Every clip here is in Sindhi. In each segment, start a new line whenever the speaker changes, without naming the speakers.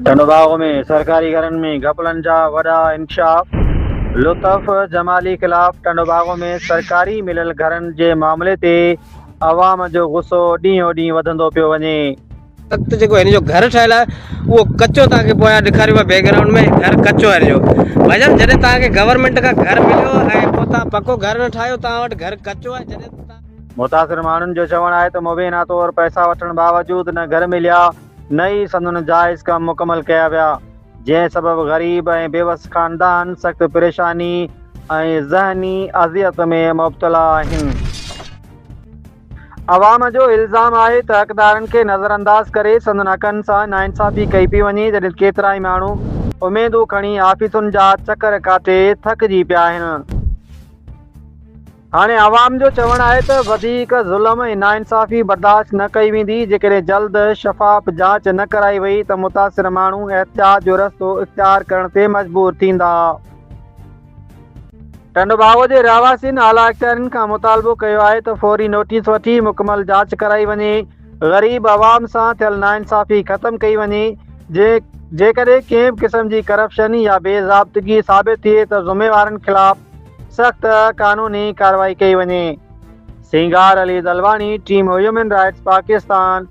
ٽنڊوباغ ۾ سرڪاري گهرن ۾ گهپلن جا وڏا انڪشاف، لطف جمالي خلاف ٽنڊوباغ ۾ سرڪاري مليل گهرن جي معاملي تي عوام جو غصو ڏينهون ڏينهن وڌندو پيو وڃي.
وقت جيڪو هن جو گهر ٺهيل آهي اهو ڪچو توهان کي پويان ڏيکاريو آهي بيڪ گرائونڊ ۾ گهر ڪچو آهي هن جو ڀائي جان جڏهن توهان کي گورنمينٽ کان گهر مليو ۽ پوء توهان پڪو گهر نه ٺاهيو توهان وٽ گهر ڪچو آهي جڏهن
متاثر ماڻهن جو چوڻ آهي ته مبينا طور پئسا وٺڻ باوجود نه گهر مليا نه ئي سندن جائز ڪم مڪمل ڪيا ويا، جنهن سبب غريب ۽ بيوس خاندان سخت پريشاني ۽ ذهني اذيت ۾ مبتلا آهن. عوام جو الزام آهي ته حقدارن کي نظرانداز ڪري سندن حقن سان ناانصافي ڪئي پئي وڃي، جڏهن ڪيترائي ماڻهو اميدون کڻي آفيسن جا چڪر ڪاٽي ٿڪجي پيا آهن. هاڻي عوام جو چوڻ آهي ته وڌيڪ ظلم ۽ ناانصافي برداشت نه ڪئي ويندي، جيڪڏهن جلد شفاف جاچ نه ڪرائي وئي ته متاثر ماڻهو احتجاج جو رستو اختيار ڪرڻ تي مجبور ٿيندا. ٽنڊوباهو جي رهواسين اعليٰ اختيارين کان مطالبو ڪيو آهي ته فوري نوٽيس وٺي مڪمل جاچ ڪرائي وڃي، غريب عوام سان ٿيل ناانصافي ختم ڪئي وڃي، جيڪڏهن ڪنهن به قسم جي ڪرپشن يا بي ضابطگي ثابت ٿئي ته ذميوارن خلاف سخت قانوني ڪارروائي ڪئي وڃي. Singar Ali Dalwani, team human rights Pakistan,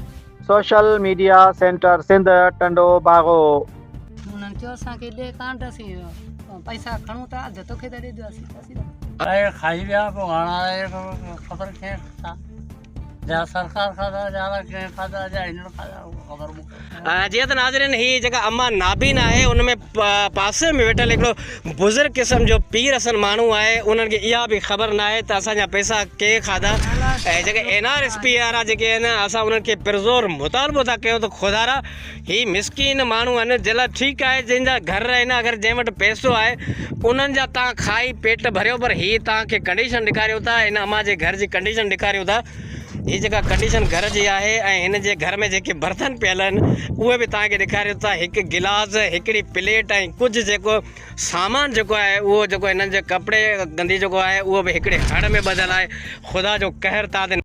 social media centre Sindh, Tando Bagho.
انهن چيو اسان کي ڏي ڪانڍ اسين پئسا کڻون ٿا اڌ توکي ٿا ڏينداسين اسين.
اهي کائي ويا پوء هاڻ خبر ڪنهن کان. جا سرڪار کاڌا جا الائي ڪنهن کاڌا جا هنن کاڌا اها خبر مون کي ڪونهي.
جيئن ته ناظرين هي جيڪا اما نابين آهي ان ۾ پاسي ۾ ويٺل هڪڙو بزرگ قسم جو پير حسن ماڻهو آهي انهن کي اها به خبر ناهي ته اسان جا پئسا ڪنهن کاڌا ۽ جيڪي اين آر ايس پي وارا جيڪي آهن اسان انهن کي پرزور مطالبو ٿا ڪيون ته خدارا هي مسڪين ماڻهو آهن جي لاء ٺيڪ آهي جن جا گهر آهن اگر جنهن وٽ پئسو آهي انهن جا تان کائي پيٽ ڀريو پر هي تان کي ڪنڊيشن ڏيکاريو ٿا هن امان جي گهر جي ڪنڊيشن ڏيکاريو ٿا هي جيڪا ڪنڊيشن گهر جي آهي ۽ هن جي گهر ۾ جيڪي برتن پيل آهن اهي به تان کي ڏيکاريو ٿا هڪ گلاس هڪڙي پليٽ ۽ ڪجهه جيڪو سامان جيڪو آهي اهو جيڪو هنن جي ڪپڙي گندي جيڪو آهي اهو به هڪڙي هڙ ۾ ٻڌل آهي خدا جو قهر تان تي.